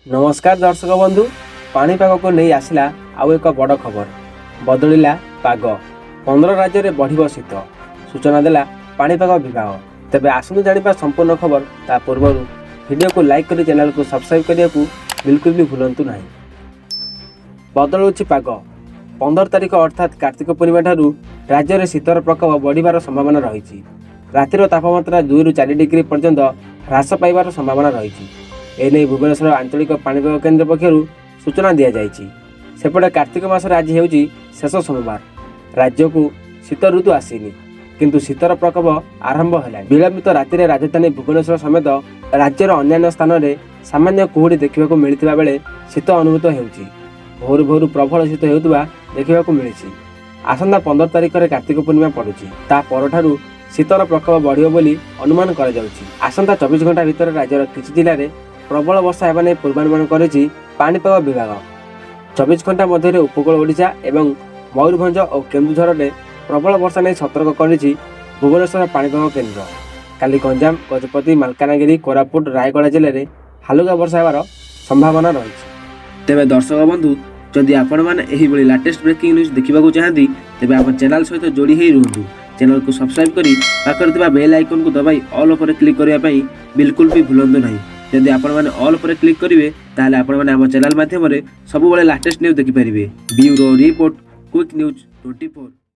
ନମସ୍କାର ଦର୍ଶକ ବନ୍ଧୁ, ପାଣିପାଗକୁ ନେଇ ଆସିଲା ଆଉ ଏକ ବଡ଼ ଖବର। ବଦଳିଲା ପାଗ, 15 ରାଜ୍ୟରେ ବଢ଼ିବ ଶୀତ, ସୂଚନା ଦେଲା ପାଣିପାଗ ବିଭାଗ। ତେବେ ଆସନ୍ତୁ ଜାଣିବା ସମ୍ପୂର୍ଣ୍ଣ ଖବର। ତା ପୂର୍ବରୁ ଭିଡ଼ିଓକୁ ଲାଇକ୍ କରି ଚ୍ୟାନେଲକୁ ସବସ୍କ୍ରାଇବ୍ କରିବାକୁ ବିଲକୁଲ ବି ଭୁଲନ୍ତୁ ନାହିଁ। ବଦଳୁଛି ପାଗ। 15 ତାରିଖ ଅର୍ଥାତ୍ କାର୍ତ୍ତିକ ପୂର୍ଣ୍ଣିମା ଠାରୁ ରାଜ୍ୟରେ ଶୀତର ପ୍ରକୋପ ବଢ଼ିବାର ସମ୍ଭାବନା ରହିଛି। ରାତିର ତାପମାତ୍ରା 2ରୁ 4 ଡିଗ୍ରୀ ପର୍ଯ୍ୟନ୍ତ ହ୍ରାସ ପାଇବାର ସମ୍ଭାବନା ରହିଛି। ଏନେଇ ଭୁବନେଶ୍ୱର ଆଞ୍ଚଳିକ ପାଣିପାଗ କେନ୍ଦ୍ର ପକ୍ଷରୁ ସୂଚନା ଦିଆଯାଇଛି। ସେପଟେ କାର୍ତ୍ତିକ ମାସରେ ଆଜି ହେଉଛି ଶେଷ ସୋମବାର। ରାଜ୍ୟକୁ ଶୀତ ଋତୁ ଆସିନି, କିନ୍ତୁ ଶୀତର ପ୍ରକୋପ ଆରମ୍ଭ ହେଲାଣି। ବିଳମ୍ବିତ ରାତିରେ ରାଜଧାନୀ ଭୁବନେଶ୍ୱର ସମେତ ରାଜ୍ୟର ଅନ୍ୟାନ୍ୟ ସ୍ଥାନରେ ସାମାନ୍ୟ କୁହୁଡ଼ି ଦେଖିବାକୁ ମିଳିଥିବା ବେଳେ ଶୀତ ଅନୁଭୂତ ହେଉଛି। ଭୋରୁ ଭୋରୁ ପ୍ରବଳ ଶୀତ ହେଉଥିବା ଦେଖିବାକୁ ମିଳିଛି। ଆସନ୍ତା 15 ତାରିଖରେ କାର୍ତ୍ତିକ ପୂର୍ଣ୍ଣିମା ପଡ଼ୁଛି। ତା ପରଠାରୁ ଶୀତର ପ୍ରକୋପ ବଢ଼ିବ ବୋଲି ଅନୁମାନ କରାଯାଉଛି। ଆସନ୍ତା 24 ଘଣ୍ଟା ଭିତରେ ରାଜ୍ୟର କିଛି ଜିଲ୍ଲାରେ ପ୍ରବଳ ବର୍ଷା ହେବା ନେଇ ପୂର୍ବାନୁମାନ କରିଛି ପାଣିପାଗ ବିଭାଗ। 24 ଘଣ୍ଟା ମଧ୍ୟରେ ଉପକୂଳ ଓଡ଼ିଶା ଏବଂ ମୟୂରଭଞ୍ଜ ଓ କେନ୍ଦୁଝରରେ ପ୍ରବଳ ବର୍ଷା ନେଇ ସତର୍କ କରିଛି ଭୁବନେଶ୍ୱର ପାଣିପାଗ କେନ୍ଦ୍ର। କାଲି ଗଞ୍ଜାମ, ଗଜପତି, ମାଲକାନଗିରି, କୋରାପୁଟ, ରାୟଗଡ଼ା ଜିଲ୍ଲାରେ ହାଲୁକା ବର୍ଷା ହେବାର ସମ୍ଭାବନା ରହିଛି। ତେବେ ଦର୍ଶକ ବନ୍ଧୁ, ଯଦି ଆପଣମାନେ ଏହିଭଳି ଲାଟେଷ୍ଟ ବ୍ରେକିଂ ନ୍ୟୁଜ୍ ଦେଖିବାକୁ ଚାହାନ୍ତି, ତେବେ ଆମ ଚ୍ୟାନେଲ ସହିତ ଯୋଡ଼ି ହେଇ ରୁହନ୍ତୁ। ଚ୍ୟାନେଲକୁ ସବସ୍କ୍ରାଇବ୍ କରି ପାଖରେ ଥିବା ବେଲ୍ ଆଇକନ୍କୁ ଦବାଇ ଅଲ୍ ଉପରେ କ୍ଲିକ୍ କରିବା ପାଇଁ ବିଲକୁଲ ବି ଭୁଲନ୍ତୁ ନାହିଁ। ଯଦି ଆପଣମାନେ ଅଲ୍ ଉପରେ କ୍ଲିକ୍ କରିବେ, ତାହେଲେ ଆପଣମାନେ ଆମ ଚ୍ୟାନେଲ ମାଧ୍ୟମରେ ସବୁବେଳେ ଲାଟେଷ୍ଟ ନ୍ୟୁଜ୍ ଦେଖିପାରିବେ। Bureau report, quick news 24।